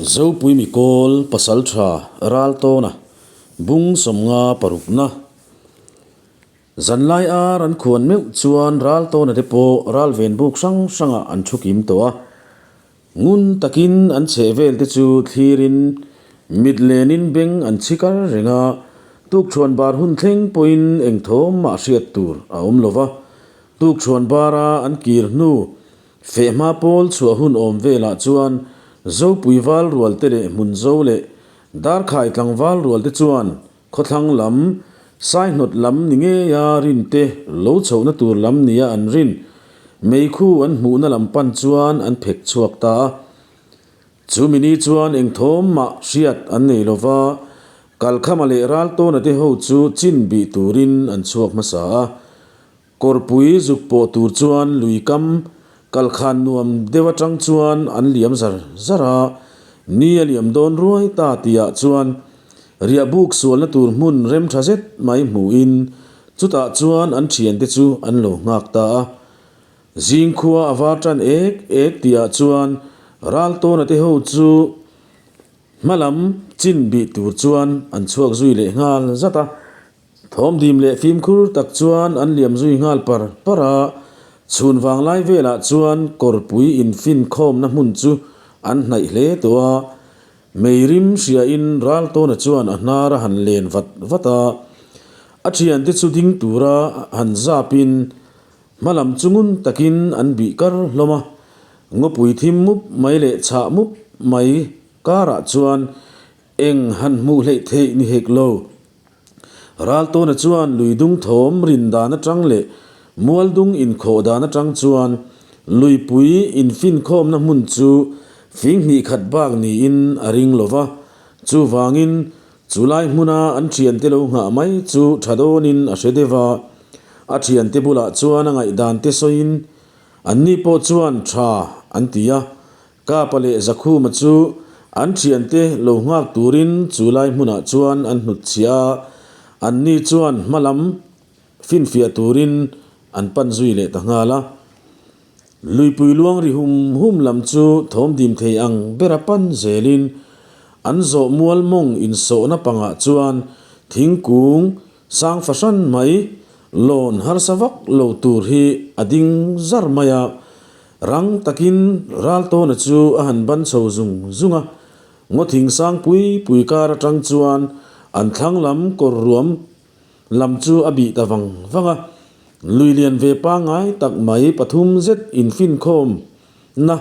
Zopui Mikawl Pasaltha Raltawna bung 56 parukna Zanlai ar an khuan meuh chuan Raltawna te pawh ralven buk hrang hrangah an thu kim tawh a. Ngun takin an chheh vel te chu thlirin mit lenin beng an chhi kar reng a, tukṭhuan bar hun thleng pawhin eng thawm mah hriat tur a awm lo va. Tukṭhuan bara an kir hnu Fehma pawl chhuah hun awm velah chuan Zopui val rual te leh Hmunzo leh Darkhai tlangval rual te chuan khawthlang lam, Saihnawt lam ni ngeia rin te lo chhohna tur lam nia an rin meikhu an hmuhna lam pan chuan an phek chhuak ta a. Chumi ni chuan eng thawm mah hriat an nei lo va, Kalkhama leh Raltawna te ho chu chin bih turin an chhuak hmasa a. Kawrpui zuk pawh tur chuan lui kam kalkhan nuam deuh atang chuan an liam zar zar a, ni a liam dawn ruai ta tihah chuan riahbuk sualna tur hmun rem tha zet mai hmuhin chutah chuan an thiante chu an lo nghak ta a. Zingkhua a var tan ek ek tihah chuan Raltawna te ho chu hmalam chin bih tur chuan an chhuak zui leh nghal zat a. Thawmdim leh fimkhur tak chuan an liam zui nghal par par a, chhun vanglai velah chuan kawrpui infinkhawmna hmun chu an hnaih hle tawh a, meirim hriain Raltawna chuan a hnar a han len vat vat a, a thiante chu ding tura han zapin hmalam chu ngun takin an bih kar hlawm a, ngawpui thim mup mai leh chhah mup mai karah chuan eng han hmuh hleih theih ni hek lo. Raltawna chuan luidung thawm rin dan atang leh mualdung inkhawh dan atang chuan luipui infinkhawmna hmun chu fing hnih khat bak niin a ring lo va. Chuvangin chulai hmuna an thiante lo nghah mai chu tha dawnin a hre deuh a. A thiante bulah chuan a ngaihdan te sawiin anni pawh chuan tha an ti a. Kapa leh Zakhuma chu an thiante lo nghak turin chu lai hmunah chuan an hnutchhiah a, anni chuan hma lam finfiah turin an pan zui leh ta nghal a. Luipui luang ri hum hum lam chu thawm dim thei ang bera pan zelin an zawh mual mawng insawhna pangah chuan thingkung sang fahran mai lawn harsa vak lo tur hi a ding zar mai a. Rang takin Raltawna chu a han ban chho zung zung a, ngawthing sang pui pui kar atang chuan an thlang lam kawr ruam lam chu a bih ta vang vang a. Lui lian ve pangngai tak mai pathum zet infinkhawm na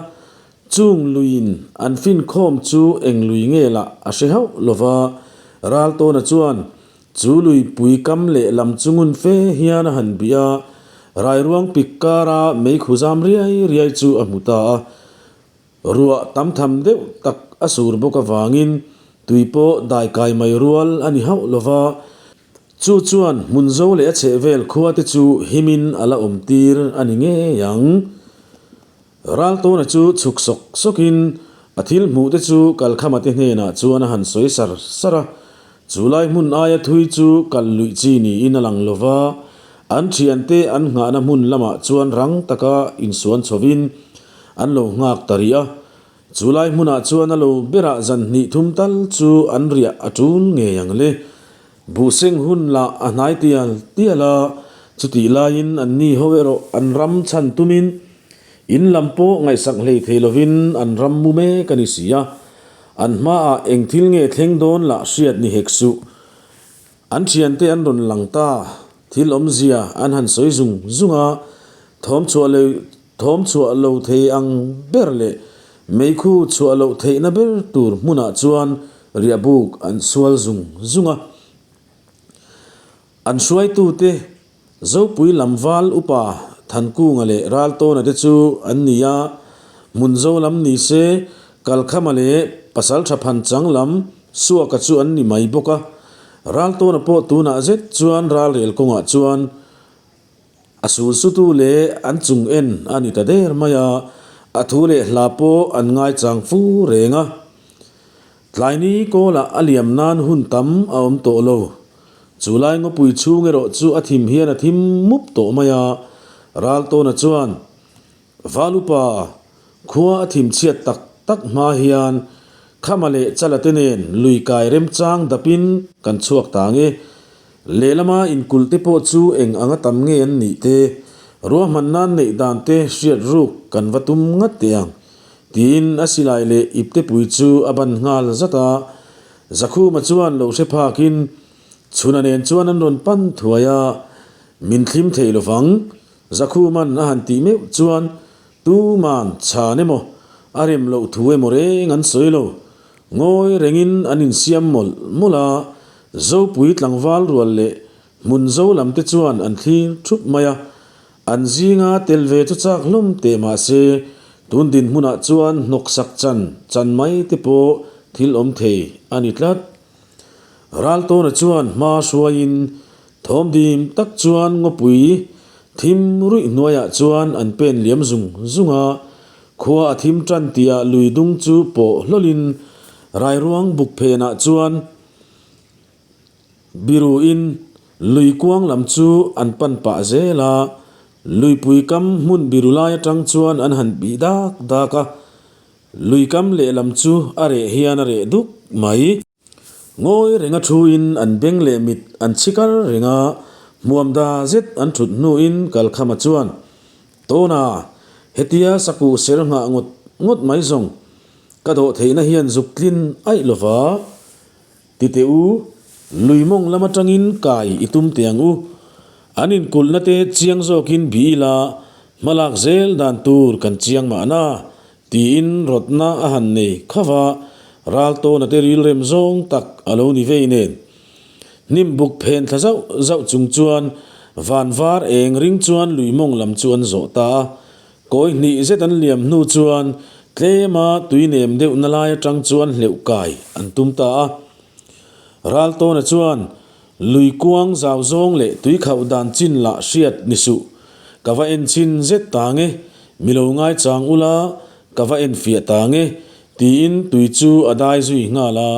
chung luiin an finkhawm chu eng lui nge lah a hre hauh lova, Raltawna chuan Chu luipui kam leh lam chu ngun fe hian a han bih a, rairuang pik kara meikhu zam riai riai chu a hmu ta a. Ruah tam tham deuh tak a sur bawk avangin tui pawh daikai mai rual a ni hauh lo va, chu chuan hmun zo leh a chhehvel khua te chu himin a la awm tir a ni ngei ang. Raltawna chu chhuk sawk sawkin a thil hmuh te chu Kalkhama te hnenah chuan a han sawi sar sar a, chu lai hmun aia thui chu kal luih chi niin a lang lo va, an thiante an nghahna hmun lamah chuan rang taka insuan chhovin an lo nghak ta rih a, chu lai hmunah chuan a lo berah zan hnih thum tal chu an riah a tul ngei ang le. Buhseng hun lah a hnai tial tial a, chutih laiin anni ho erawh an ram chhan tumin in lam pawh ngaihsak hlei thei lovin an ram mu mek a ni si a, an hmaah eng thil nge thleng dawn lah hriat ni hek suh. An thiante an rawn lang ta, thil awmzia an han sawi zung zung a, thawm chhuah leh thawm chhuah lo thei ang ber leh meikhu chhuah loh theihna ber tur hmunah chuan Riahbuk an sual zung zung a. An hruaitute Zopui lam val upa Thankunga leh Raltawna te chu an ni a, Hmunzo lam ni se Kalkhama leh Pasaltha Phanchang lam Suaka chu an ni mai bawk a. Raltawna pawh tunah zet chuan ralrel kawngah chuan A sulsutu leh an chung en a ni ta der mai a, a thu leh hla pawh an ngaichang fu reng a. Tlaini kawlah a liam nan hun tam a awm tawh lo. Chu lai ngawpui chhung erawh chu a thim hian a thim mup tawh mai a, Raltawna chuan Valupa khua a thim chhiat tak tak hma hian. Khama leh Chala te nen lui kai remchang dapin kan chhuak ta ang e. Lehlama inkulh te pawh chu eng anga tam nge an nih te, ruahman nan neih dan te hriat ruk kan va tum ngat teh ang, tiin a silai leh iptepui chu a ban nghal zat a. Zakhuma chuan lo hre phakin Chhuna nen chuan an rawn pan thuai a, min thlim thei lovang. Zakhuman a han tih meuh chuan tuman chhan emaw a rem loh thu emaw reng an sawi lo. Ngawi rengin an insiam mawlh mawlh a, Zopui tlangval rual leh hmun zo lam te chuan an thlir thup mai a. An zinga tel ve chu chak hlawm teh mah se, tun dinhmunah chuan hnawksak chan chan mai te pawh thil awm thei a ni tlat. Raltawna chuan hma hruaiin thawmdim tak chuan ngawpui thim ruih hnuaiah chuan an pen liam zung zung a, khua a thim tan tihah lui dung chu pawh hlawlhin rairuang buk phenah chuan biruin lui kuang lam chu an pan pah zel a, luipui kam hmun biru lai atang chuan an han bih dak dak a. Lui kam lehlam chu a reh hian a reh duk mai. Ngawi renga thuin an beng leh mit an chhi kar reng a, hmuam da zet an thut hnuin Kalkhama chuan, Tawna, hetia sakuh ser nghah ngawt ngawt mai zawng, ka dawh theihna hian zuk tlin aih lova. Ti teh u, lui mawng lam atangin kai i tum teh ang u. An inkulhna te chiang zawkin bi ila, hmalak zel dan tur kan chiang mahna, tiin rawtna a han nei khav a, Raltawna te rilrem zawng tak a lo ni vei nen. Hnim buk phen thla zauh zauh chung chuan van var eng ring chuan lui mawng lam chu an zawh ta a. Kawi hnih zet an liam hnu chuan tlema tui nem deuh na lai atang chuan hleuh kai an tum ta a. Raltawna chuan lui kuang zau zawng leh tui khauh dan chin lah hriat ni suh. Ka va en chhin zet ta nge, mi lo ngaichang ula ka va en fiah ta nge, tiin tui chu a dai zui nghal a.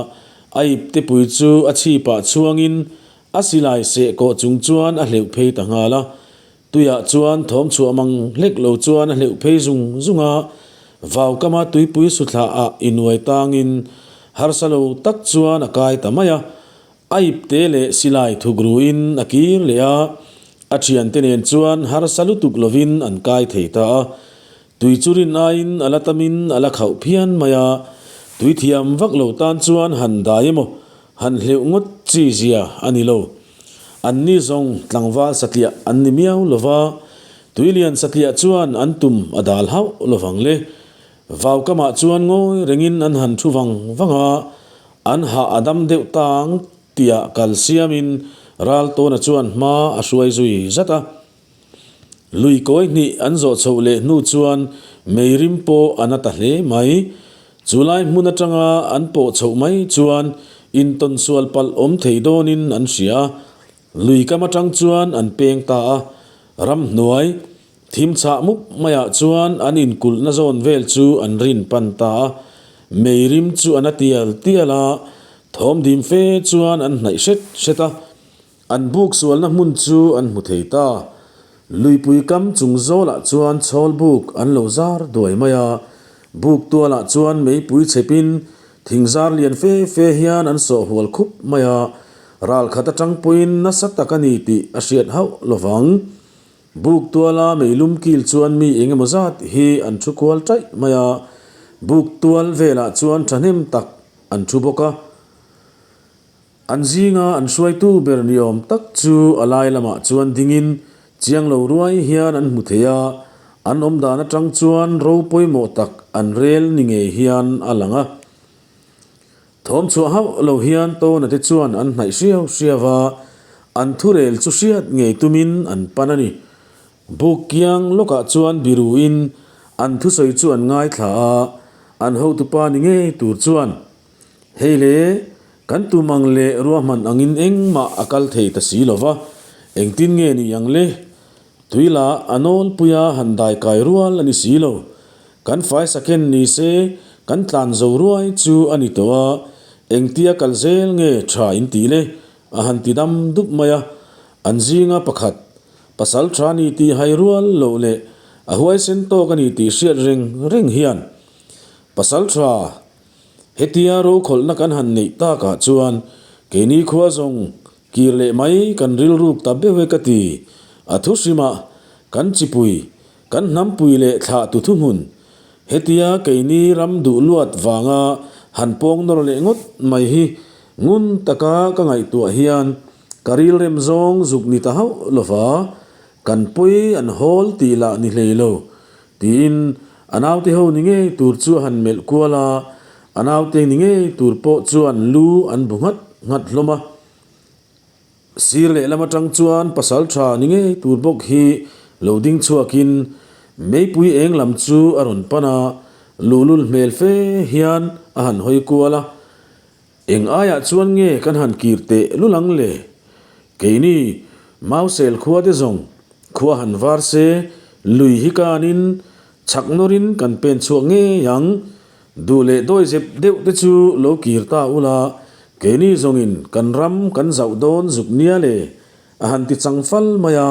A iptepui chu a chhipah chhuangin a silai seh kawh chung chuan a hleuh phei ta nghal a. Tuiah chuan thawm chhuah mang hlek lo chuan a hleuh phei zung zung a, vaukama tuipui suthlah ah inuai tangin harsa lo tak chuan a kai ta mai a. A ipte leh silai thuk ruin a kir leh a, a thiante nen chuan harsa lutuk lovin an kai thei ta a. Tui chu rin aiin a la tamin a la khauh phian mai a, tui thiam vak lo tan chuan han dai emaw Han hleuh ngawt chi zia a ni lo. An ni zawng tlangval satliah an ni miau lo va, tuilian satliah chuan an tum a dal hauh lo vang le. Vaukamah chuan ngawi rengin an han thu vang vang a, an hah a dam deuh tang tiah kal siamin Raltawna chuan hma a hruai zui zat a. Lui kawi hnih an zawh chhoh leh hnu chuan meirim pawh a na ta hle mai. Chu lai hmun atanga an pawh chhoh mai chuan intawn sual palh awm thei dawnin an hria a. Lui kam atang chuan an peng ta a, ramhnuai thim chhah mup maiah chuan an inkulhna zawn vel chu an rin pan ta a. Meirim chu a na tial tial a, thawm dim fe chuan an hnaih hret hret a. An buk sualna hmun chu an hmu thei ta. Luipui kam chung zawlah chuan chhawl buk an lo zar duai mai a. Buk tualah chuan meipui chhepin thing zar lian fe fe hian an sawh hual khup mai a. Ral khat atang pawhin nasa tak a ni tih a hriat hauh lovang. Buk tuala meilum kil chuan mi eng emaw zat hi an thu kual taih mai a. Buk tual velah chuan thahnem tak an thu bawk a. An zinga an hruaitu ber ni awm tak chu a lai lamah chuan dingin chiang lo ruai hian an hmu thei a, an awm dan atang chuan ro pawimawh tak an rel ni ngei hian a lang a. Thawm chhuah hauh lo hian Tawna te chuan an hnaih hriau hriau a, an thurel chu hriat ngei tumin an pan a ni. Buk kiang lawkah chuan biruin an thusawi chu an ngaithla a, an hotupa ni ngei tur chuan Hei le, kan tum ang leh ruahman angin engmah a kal thei ta si lo va, engtin nge ni ang le? Tui lah a nawlpuia han dai kai rual a ni si lo. Kan faisaken ni se kan tlan zo ruai chu a ni tawh a, engtia kal zel nge tha in tih le? A han ti dam dup mai a, an zinga pakhat, pasal tha ni tih hai rual loh leh a huaisen tawk a ni tih hriat reng reng hian, Pasal tha! Hetia rokhawlhna kan han neih takah chuan keini khua zawng kir leh mai kan rilruk ta beuh e ka ti. A thu hrimah kan chipui, kan hnampui leh thlah tu thuhmun hetia keini ram duh luat vanga han pawng nawr leh ngawt mai hi ngun taka ka ngaihtuah hian ka rilrem zawng zuk ni ta hauh lova kan pawi an hawl tih lah ni hlei lo Tiin a naute ho ni ngei tur chu a han melh kual a, a naute ni ngei tur pawh chuan lu an bu nghat nghat hlawm a. Sir lehlam atang chuan pasal tha ni ngei tur bawk hi lo ding chhuakin meipui eng lam chu a rawn pan a, luhlul hmel fe hian a han hawi kual a. Eng aiah chuan nge kan han kir teh lul ang le? Keini Mausel khua te zawng khua han var se, lui hi kanin chhak nawrin kan pen chhuak ngei ang. Duh leh dawi zep deuh te chu lo kir ta ula, keini zawngin kan ram kan zauh dawn zuk nia le, a han ti chang fal mai a.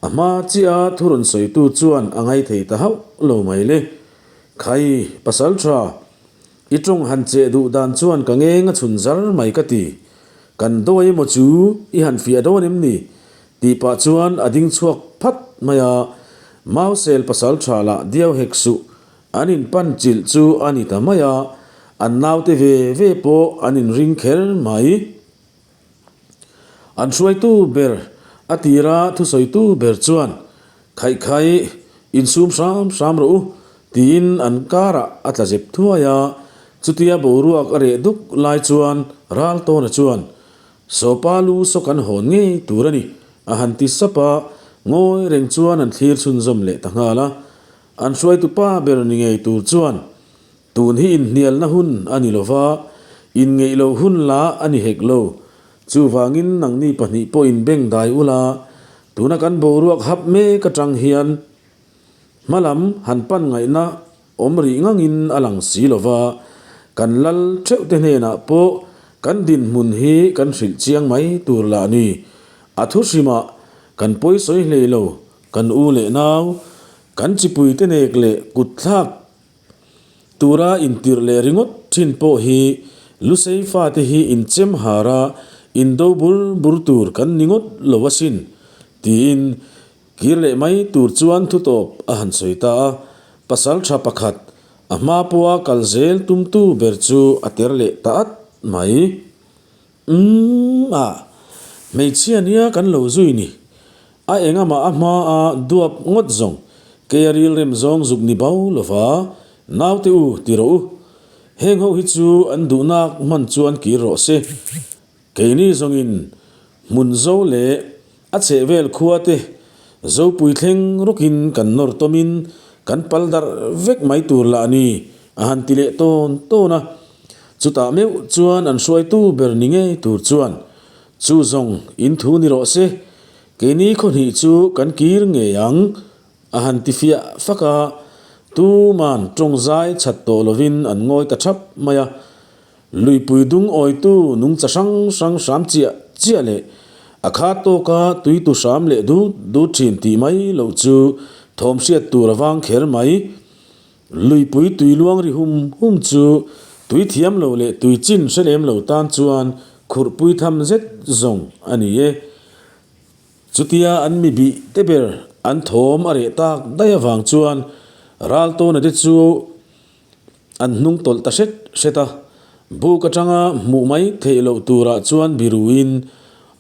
A hma chiah a thu rawn sawitu chuan a ngaithei ta hauh lo mai le. Khai, pasal tha! I tawng han cheh duh dan chuan ka ngeng a chhun zar mai ka ti. Kan dawi emaw chu i han fiah dawn em ni? Tih pah chuan a ding chhuak phat mai a, Mausel pasal tha lah diau hek suh, an in pan chilh chu a ni ta mai a, an naute ve ve pawh an inring kher mai. An hruaitu ber a tira thusawitu ber chuan Khaih khaih, insum hram hram rawh u, tiin an karah a tla zep thuai a. Chutia boruak a reh duk lai chuan Raltawna chuan, Sawpa lu saw kan hawn ngei tur a ni, a han ti sap a, ngawi reng chuan an thlir chhunzawm leh ta nghal a. An hruaitu pa ber ni ngei tur chuan, Tun hi inhnialna hun a ni lova, inngeih loh hun la a ni hek lo. Chuvangin nangni pahnih pawh inbeng dai ula, tuna kan boruak hap mek atang hian hmalam han pan ngaihna awm rih ngangin a lang si lova, kan lal theuhte hnenah pawh kan dinhmun hi kan hrilh chiang mai tur lah ni. A thu hrimah kan pawisawi hlei lo, kan u leh nau, kan chipuite nek leh kutthlak Tura intirh leh ringawt thin pawh hi Lusei fate hi inchem har a, indo bur bur tur kan ni ngawt lo asin, tiin kir leh mai tur chuan thutawp a han sawi ta a. Pasal tha pakhat, a hma pawha kal zel tumtu ber chu a ter leh ta at mai. Umm ah, hmeichhia nia kan lo zui ni. A engamah a hma a duap ngawt zawng, kei a rilrem zawng zuk ni bo lova, naute u ti rawh u. Heng ho hi chu an duhnak hman chuan kir rawh se. Keini zawngin hmun zo leh a chhehvel khua te zopui thleng rawkin kan nawr tawmin kan pal darh vek mai tur lah ni a han ti leh tawn tawn a. Chutah meuh chuan an hruaitu ber ni ngei tur chuan, Chu zawng in thu ni rawh se, keini khaw hnih chu kan kir ngei ang, a han ti fiah fak a. Tuman tawng zai chat tawh lovin an ngawi ta thap mai a. Luipui dung awitu nungcha hrang hrang hram chiah chiah leh a khat tawka tuitu hram leh dut dut thin tih mai loh chu thawm hriat tur a vang kher mai. Luipui tui luang ri hum hum chu tui thiam lo leh tui chin hre lem lo tan chuan khurhpui tham zet zawng a ni e. Chutia an mi bih te ber an thawm a reh tak daih avang chuan Raltawna te chu an hnung tawlh ta hret hret a. Buk atanga hmuh mai theih loh turah chuan biruin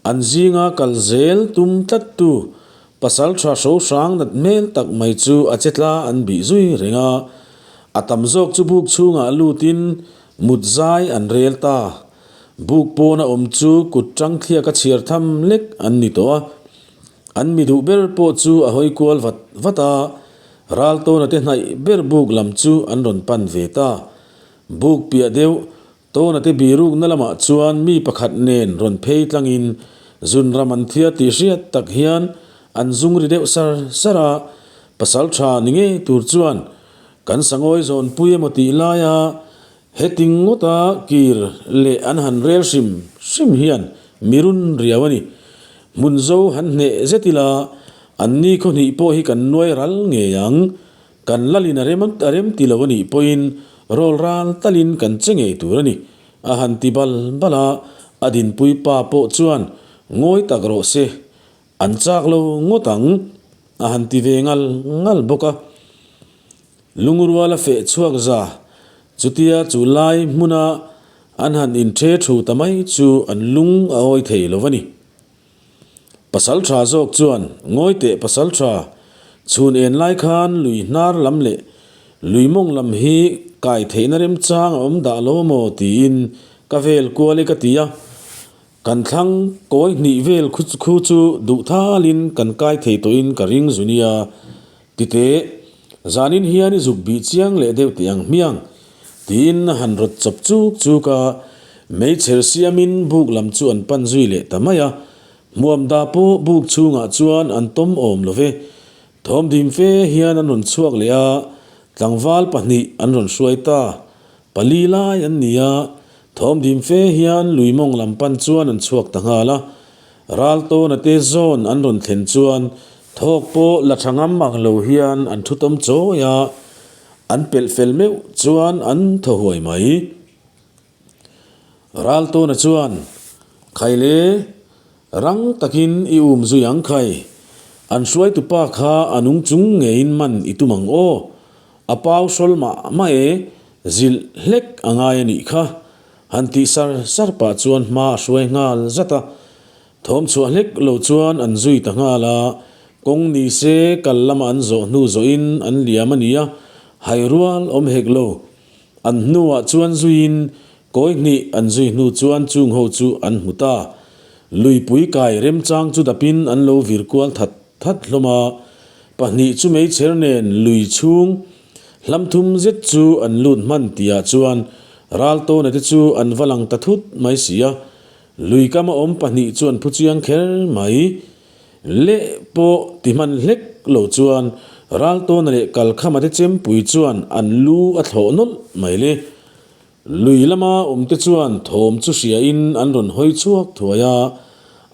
An zinga kal zel tum tlattu pasal tha hro hrang nat hmel tak mai chu a che tla an bih zui reng a. A tam zawk chu buk chhungah lutin mut zai an rel ta. Buk pawna awm chu kut tang thliak a chhiar tham lek an ni tawh a. An mi duh ber pawh chu a hawi kual vat vat a, Raltawna te hnaih ber buk lam chu an rawn pan ve ta. Buk piah deuh Tawna te birukna lamah chuan mi pakhat nen rawn phei tlangin zunram an thiar tih hriat tak hian an zung ri deuh sar sar a, pasal tha ni ngei tur chuan kan sangawi zawnpui emaw tih laia heting ngawta kir leh an han rel hrim hrim hian mi run riau a ni. Hmun zo han hneh zet ila an ni khawhnih pawh hi kan nuai ral ngei ang. Kan lalin a rem a rem ti lo a nih pawhin Rawl ral talin kan che ngei tur a ni, a han ti bal bal a, a dinpui pa pawh chuan ngawi tak rawh se, an chak lo ngawt ang, a han ti ve ngal ngal bawk a. Lungrual a feh chhuak za, chutia chu lai hmuna an han inṭhe thu ta mai chu an lung a awi thei lo a ni. Pasal tha zawk chuan, Ngawi teh pasal tha, chhun en lai khan lui hnar lam leh lui mawng lam hi kai theihna remchang a awm dah lo maw tiin ka vel kual i ka ti a. Kan thlang kawi hnih vel khu chu duh thalin kan kai thei tawhin ka ring zu nia. Titeh, zanin hian i zuk bih chiang leh deuh teh ang hmiang, tiin a han rawt chawp chuk chuk a, meichher siamin buk lam chu an pan zui leh ta mai a. Hmuam da pawh buk chhungah chuan an tawm awm lo ve. Thawm dim fe hian an rawn chhuak leh a, tlangval pahnih an rawn hruai ta. Pali lai an ni a, thawm dim fe hian lui mawng lam pan chuan an chhuak ta nghal a. Raltawna te zawn an rawn thlen chuan thawk pawh la tha ngam ang lo hian an thu tawm chawi a, an pelh fel meuh chuan an thaw huai mai. Raltawna chuan, Khaile, rang takin i um zui ang khai, an hruaitupa kha a nung chung ngeiin man i tum ang aw, a pau hrawl mah mah e, zilh hlek a ngai a nih kha, Han tih sar sar pah chuan hma a hruai nghal zat a, thawm chhuah hlek lo chuan an zui ta nghal a, kawng ni se kal lama an zawh hnu zawhin an liam a ni a, hai rual awm hek lo. An hnuah chuan zuiin kawi hnih an zui hnu chuan chung ho chu an hmu ta. Luipui kai remchang chu dapin an lo vir kual that that hlawm a, pahnih chu meichher nen lui chhung Hlam thum zet chu an lut hman tihah chuan Raltawna te chu an va lang ta thut mai si a, lui kama awm pahnih chu an phu chiang kher mai. Leh pawh ti hman hlek lo chuan Raltawna leh Kalkhama te chempui chuan an lu a thlawh nawlh mai le. Lui lama awmte chuan thawm chu hriain an rawn hawi chhuak thuai a,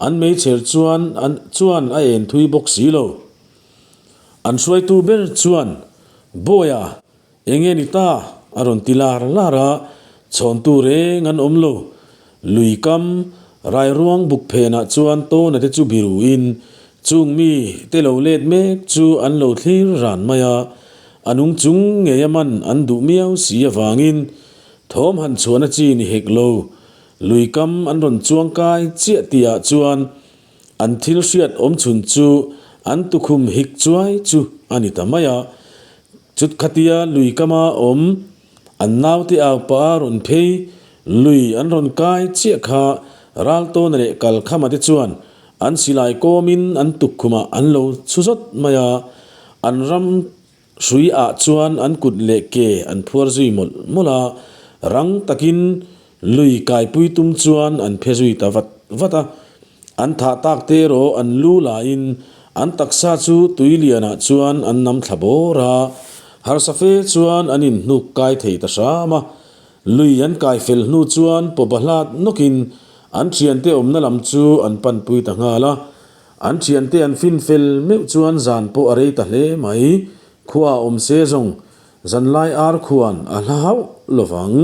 an meichher chuan an chuan a en thui bawk si lo. An hruaitu ber chuan, Bawiha, eng nge ni ta? a rawn ti lar lar a, chhawntu reng an awm lo. Lui kam, Rairuang buk phenah chuan Tawna te chu biruin, chung mi te lo let mek chu an lo thlir ran mai a, a nung chung ngei a man an duh miau si avangin thawm han chhuahna chi ni hek lo. Lui kam an rawn chuang kai chiah tihah chuan An thil hriat awm chhun chu an tukhum hik chuai chu a ni ta mai a. Chut khatia lui kama awm an naute au pah a rawn phei, lui an rawn kai chiah kha Raltawna leh Kalkhama te chuan an silai kawmin an tukkhumah an lo chhu zawt mai a. An ram hrui ah chuan an kut leh ke an phuar zui mawlh mawlh a, rang takin Lui kaipui tum chuan an phe zui ta vat vat a, an thah tak te erawh an lu laiin an taksa chu tui lianah chuan an nam thla bawr a, harsa fe chuan an inhnuk kai thei ta hram a. Lui an kai fel hnu chuan pawpa hlat nawkin an thiante awmna lam chu an panpui ta nghal a, an thiante an fin fel meuh chuan zan pawh a rei ta hle mai, khua a awm se zawng zanlai ar khuan a hla hauh lovang.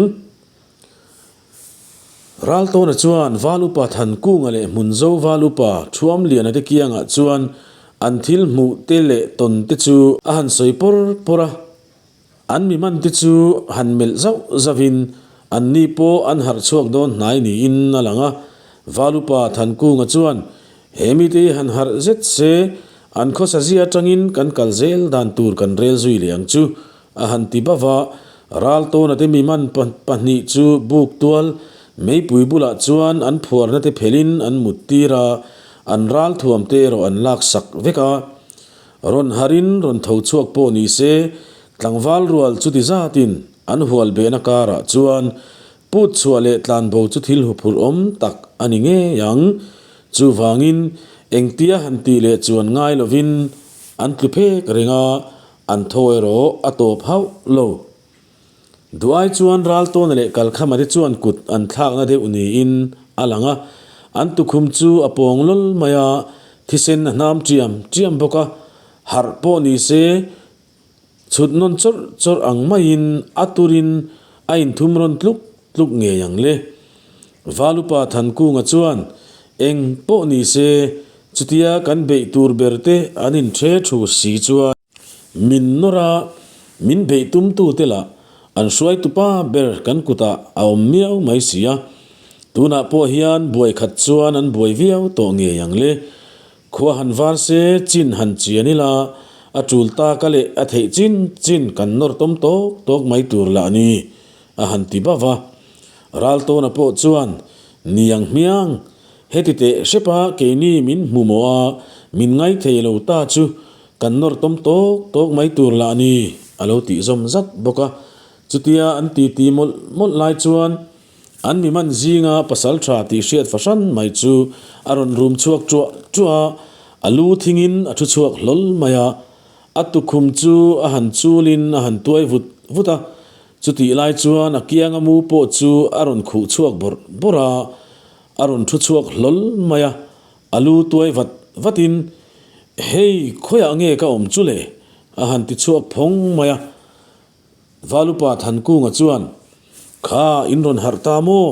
Raltawna chuan Val Upa Thankunga leh Hmunzo Val Upa Thuamliana te kiangah chuan an thil hmuh te leh tawn te chu a han sawi pawr pawr a. An mi hman te chu han melh zauh zauhin an ni pawh an harh chhuak dawn hnai niin a lang a. Val Upa Thankunga chuan he mite hi han harh zet se an khawsa zia atangin kan kal zel dan tur kan rel zui leh ang chu A han ti bauh a, Raltawna te mi man pahnih chu buk tual meipui bulah chuan an phuarna te phelhin an mut tir a, an ral thuam te erawh an lak sak vek a. Rawn harin rawn tho chhuak pawh ni se, tlangval rual chuti zatin an hual behna karah chuan put chhuah leh tlanbo chu thil huphurh awm tak a ni ngei ang. Chuvangin engtia han tih leh chuan ngai lovin an tlu phek reng a, An tho erawh a tawp hauh lo. Duai chuan Raltawna leh Kalkhama te chuan kut an thlakna deuh niin a lang a, an tukhum chu a pawng lawl mai a, thisen a hnam ṭiam ṭiam bawk a, harh pawh ni se chhut nawn chawrh chawrh ang maiin a turin. A inthum rawn tluk tluk ngei ang le. Valupa Thankunga chuan eng pawh ni se chutia kan beih tur ber te an inṭhe thu si chuan min nawr a, min beih tumtu te lah an hruaitupa ber kan kutah a awm miau mai si a. Tunah pawh hian buai khat chuan an buai viau tawh ngei ang le. Khua han var se chin han chian ila, a tul tak a leh a theih chin chin kan nawr tawm tawk tawk mai tur lah ni, a han ti bauh a. Raltawna pawh chuan, Niang hmiang, heti teh hrepa keini min hmu maw a, min ngai thei lo ta chu kan nawr tawm tawk tawk mai tur lah ni, a lo tih zawm zat bawk a. Chutia an titi mawlh mawlh lai chuan, An mi man zinga pasal tha tih hriat fahran mai chu a rawn rum chhuak ṭuah ṭuah a, a lu thingin a thu chhuak hlawl mai a. A tukhum chu a han chulin a han tuai vut vut a, chutih lai chuan a kianga mu pawh chu a rawn khuh chhuak bawrh bawrh a, a rawn thu chhuak hlawl mai a, a lu tuai vat vatin, Hei, khawiah nge ka awm chu le? a han ti chhuak phawng mai a. Valupa Thankunga chuan, Kha, in rawn harh ta maw?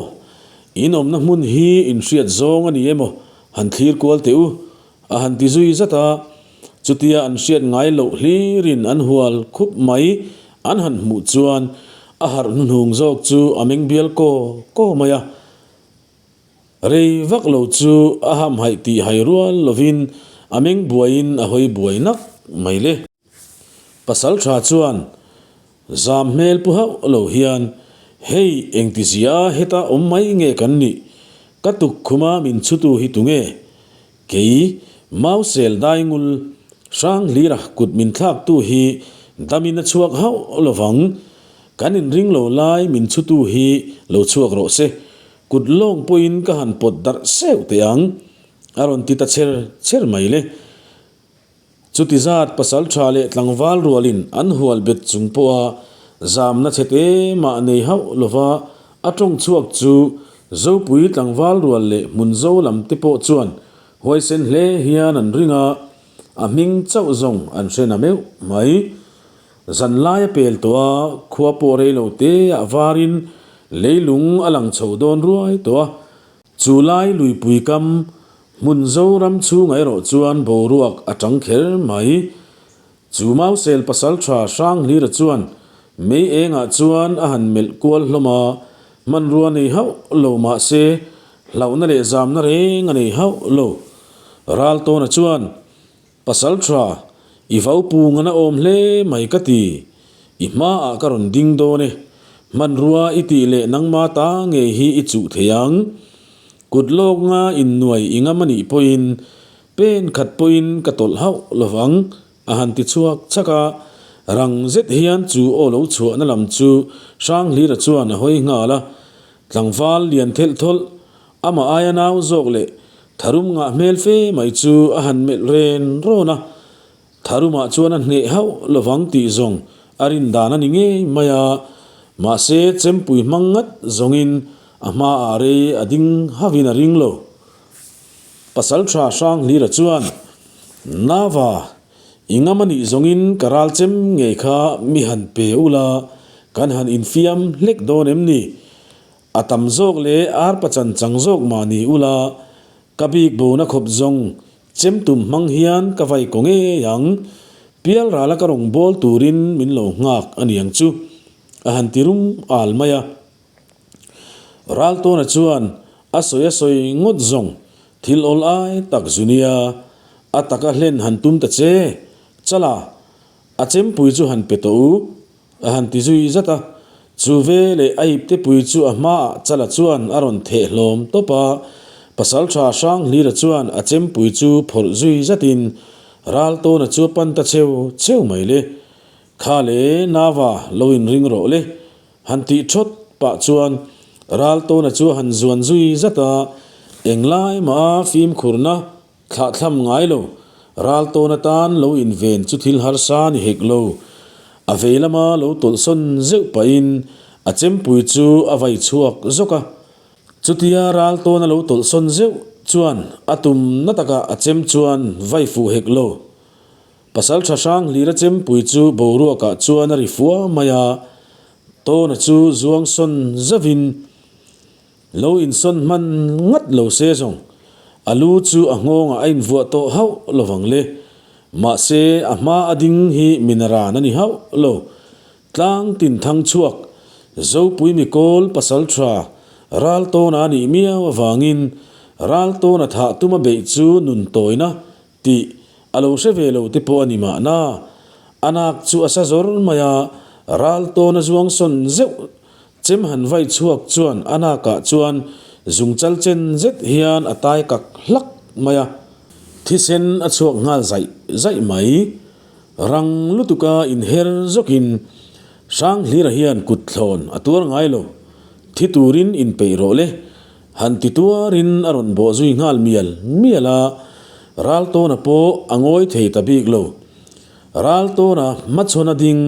In awmna hmun hi in hriat zawng a ni emaw han thlir kual teh u, a han ti zui zat a. Chutia an hriat ngai loh hlirin an hual khup mai an han hmuh chuan a harh hnuhnung zawk chu a meng bial kaw kaw mai a. Rei vak lo chu a hamhaih tih hai rual lovin a meng buaiin a hawi buai nak mai le. Pasal tha chuan zam hmel pu hauh lo hian, Hei engtizia heta awm mai nge kan nih? Ka tukkhuma min chhutu hi tunge? Kei Mausel Daingul Hranghlira kut min thlaktu hi damin a chhuak hauh lovang. Kan inring lo lai min chhutu hi lo chhuak rawh se. Kut lawng pawhin ka han pawt darh seuh teh ang, a rawn ti ta cher cher mai le. Chuti zat pasal tha leh tlangval rualin an hual bet chung pawha zamna chhe te mah nei hauh lova a tawng chhuak chu Zopui tlangval rual leh Hmunzo lam te pawh chuan huaisen hle hian an ring a, a hming chauh zawng an hre na meuh mai. Zanlai a pel tawh a, khua pawh rei lo te ah varin leilung a lang chho dawn ruai tawh a, Chu lai luipui kam hmun Zoram chhungah erawh chuan boruak a tang kher mai. Chu Mausel pasal tha Hranghlira chuan mei engah chuan a han melh kual hlawm a, hmanrua nei hauh lo mah se hlauhna leh zamna reng a nei hauh lo. Raltawna chuan Pasal tha, i vau pung an a awm hle mai ka ti. I hmaah ka rawn ding dawn e. Hmanrua i tih leh nangma ta ngei hi i chuh thei ang. Kut lawk nga innuai i ngam a nih pawhin pen khat pawhin ka tawlh hauh lo vang, a han ti chhuak chak a. Rang zet hian chu aw lo chhuahna lam chu Hranghlira chuan a hawi nghal a. Tlangval lian thelh thawlh, amah aia nau zawk leh Tharum ngah hmel fe mai chu a han melh ren rawn a, Tharumah chuan a hneh hauh lovang tih zawng a rin dan a ni ngei mai a, mahse chempui hmang ngat zawngin a hmaah rei a ding hauhin a ring lo. Pasaltha Hranghlira chuan, Nava, i ngam a nih zawngin ka ral chem ngei kha mi han pe ula, kan han infiam hlek dawn em ni? A tam zawk leh arpa chan chang zawk mah ni ula, ka bik bona khawp zawng chem tum hmang hian ka vai kaw ngei ang. Pial rala ka rawn bawl turin min lo nghak a niang chu, a han ti rum al mai a. Raltawna chuan a sawi a sawi ngawt zawng thil awl ai tak zu nia, a taka hlen han tum ta che, chala a chempui chu han pe tawh u. A han ti zui zat a, chu veleh a iptepui chu a hmaah Chala chuan a rawn theh hlawm tawp a, Pasalṭha Hranghlira chuan a chempui chu phawrh zui zatin Raltawna chu a pan ta cheu cheu mai le. Kha le Nava lo inring rawh le, han tih ṭhawt pah chuan Raltawna chu a han zuan zui zat a, englai mah a fimkhurna Thlahthlam ngai lo, ral tawn atan lo inven chu thil harsa ni hek lo. A vei lama lo tawlhsawn zeuh pahin a chempui chu a vai chhuak zawk a. Chutia ral tawna lo tawlhsawn zeuh chuan a tum na takah a chem chuan vai fuh hek lo. Pasaltha hrang hlira chempui chu boruakah chuan a ri fua mai a. Tawna chu zuang sawn zauhin lo insawn hman ngat lo se zawng a lu chu a nghawngah a invuah tawh hauh lo vang le. Mahse a hma a ding hi minaran a ni hauh lo. Tlang tin thang chhuak Zopui mikawl pasal tha Raltawna a nih miau avangin Raltawna thah tuma beih chu nun tawina tih a lo hre ve lo te pawh a ni mahna. A nak chu a sa zawr mai a, ral tawn a zuang sawn zeuh chem han vai chhuak chuan a nakah chuan zungchal chen zet hian a tai kak hlak mai a. Thisen a chhuak nghal zaih zaih mai. Rang lutuka inher zawkin Hranghlira hian kut thlawn a tuar ngai lo. Thi turin inpeih rawh le. Han ti tuarin a rawn bawh zui nghal mial mial a, Raltawna pawh a ngawi thei ta bik lo. Raltawna hmachhawn a ding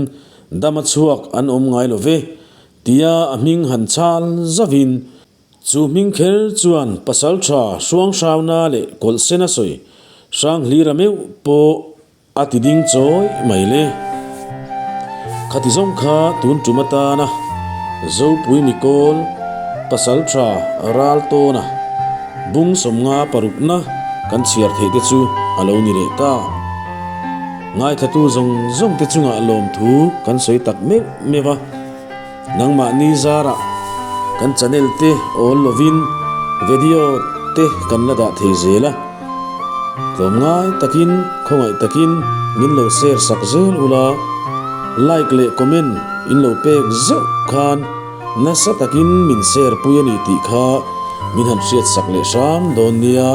dama chhuak an awm ngai lo ve, tia a hming han chhal zavin, chu hming kher chuan Pasaltha Hruanghrauna leh Kawlhsena sawi Hranghlira meuh pawh A ti ding chawi mai le. Khati zawng kha tun tum atana Zopui Mikawl pasal tha ral tawna bung sawmnga parukna kan chhiar theih te chu a lo ni leh ta. Ngaithatu zawng zawng te chungah lawmthu kan sawi tak meuh meuh a. Nangmahni zarah kan channel te awl lovin video te kan la dah thei zel a, tlawmngai takin khawngaih takin min lo share sak zel ula, like leh comment in lo pek zeuh khan nasa takin min share pui a ni tih kha min han hriat sak leh hram dawn nia.